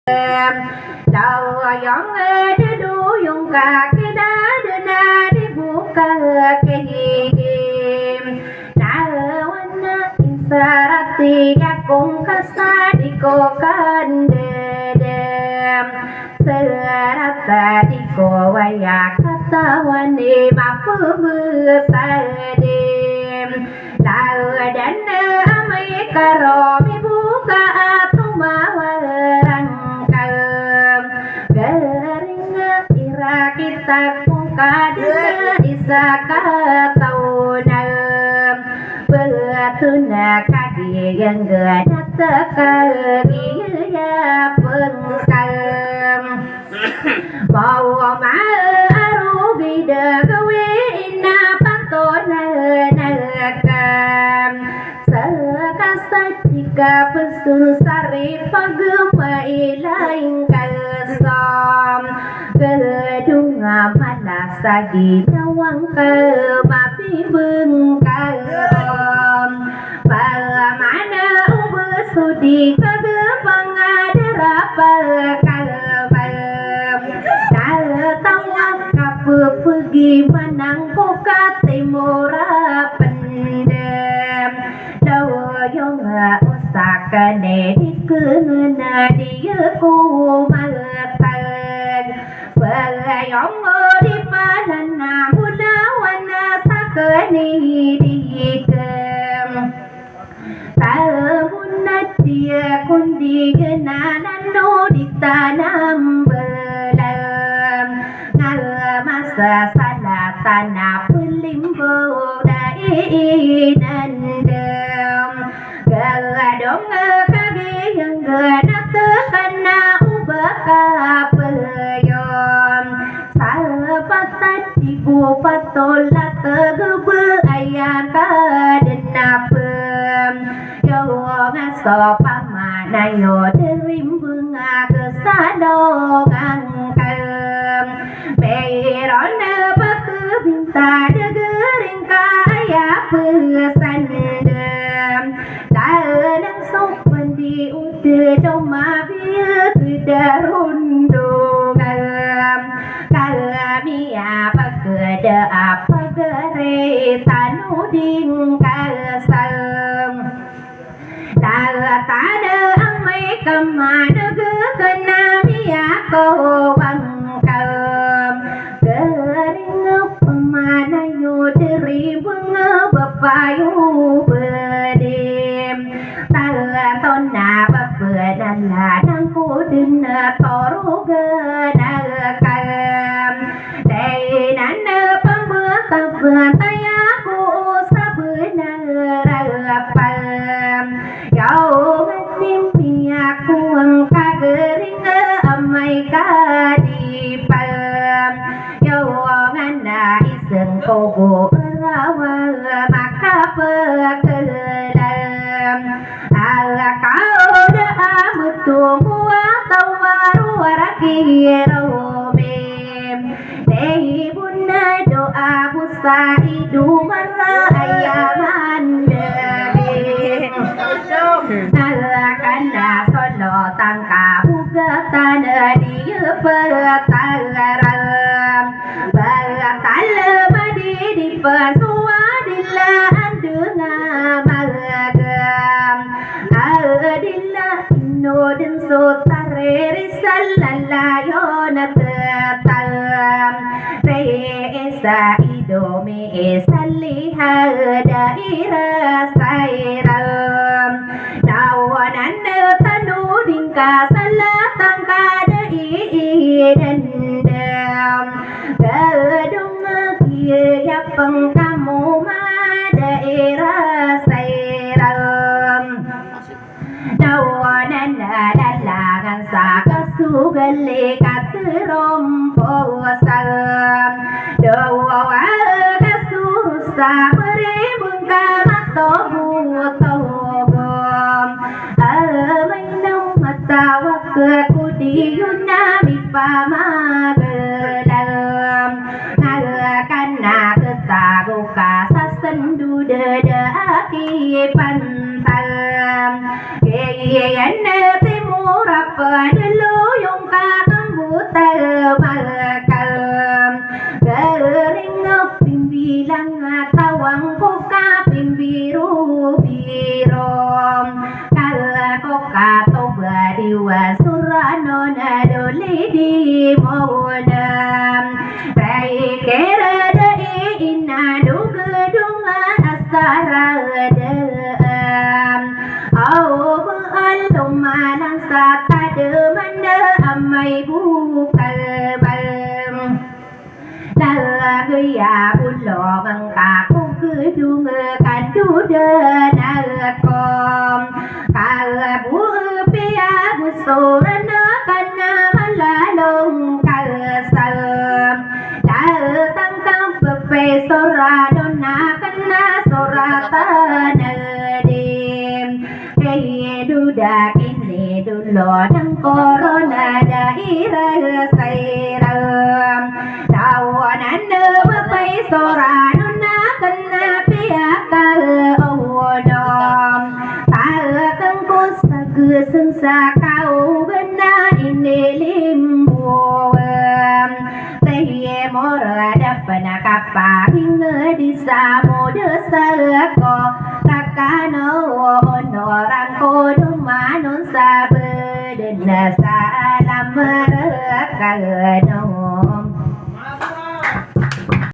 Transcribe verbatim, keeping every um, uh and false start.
Loyong a dodoyong ka kidadena di bo ka kihigim. Na wana insarati akong kasa di ko kandedem. Sarata di ko waya katawan i mapebetadem. Laodan a amay ka ro miboka a tomawarang ka. Garing a irakit ako ka den a isa ka taw na. Beto na kagiya ngga na ta kagiya pengka. Maoma a rogid a gawii na patonan ka. Sa kasadi ka peson sari pagmailay ka sa. Gedong a mala sa ginawa ngka mapibengka. Pamana o ba so di ka gepang a darapal ka lmam. Na tawa ka pepegi manang ko katimora pendem. Loyong a osakan i di kengen a di ko matag. Pagayong o di palan a bolawan a saken i di kem. Tamun a di a kondi genalan o di tanam belam. Nga masasalatan a pelimbong da inandam. Galadong a kagiya ngga na tekan a o ba ka peyom. Sa patad i bo patol a tegebe aya ka den a pem. Yo nga so pamana yo derimbeng a kesalong angka. Meiron a pekebinta degering ka aya pesandem. Talang so pandi o de do mabiya kedarondongan. Kami a pekeda a pegari tano dingka sang. Talatana amay ka maneg kena miyakowang ka. Garing a pamana yo derimbeng a ba payo bedim. Talatona ba penala nangko den a torogan a ka. Dai nan a pambetabetaya ko o sabenar a pal. Yaw nga di miyakowang ka garing a amay ka di pal. Yaw nga na iseng ko bo rawal makapekelam. Ala ka o da a meto ko a tawar waraki romim. Dai bo na do a bo sa i do mara aya mandebim. Ala ka na solo tangka bogatan di petagaram. Batal a madi di pesowa di la andeng a magam. Adila ino den so tariri sa lalayon a tetal. Rei isa idomi isa liha da ira sairam. Dawanan a tano dingka sa latang ka da i inendem. Gadong a kiyapeng kamo ma da ira sairam. Dawanan a lalangan sa kasogal i kateromposan. Dawa a kasoro sa meribeng ka matogotogo. Amay na matawag ka ko di yon a mipamagalam. Nga ka na ketago ka sa sendo da da a kipantal. Giyan a timor a padalo Wa sora non a doli di mawlam. Pai kera da i ina dogedong a asara da am. Aw ba alom alang sa tademan da amay bokal bal. Lagid a bolong ka ko gedong ka doda na ko. Ka bo piya bo sora na kana malalong ka sa. Datang ka pepay sora dona kana sora tana di. Kay doda kini dolo dang korona da ira sa ira. Tawanan na ba pay sora nona kena piya ka odo. Tawanan ko sa geseng sa kaw bena ini limbuan. Tayi mora da pena kaparing di samo da sa ko. Takano onorang ko dumanon sa beden na sa alam rekal.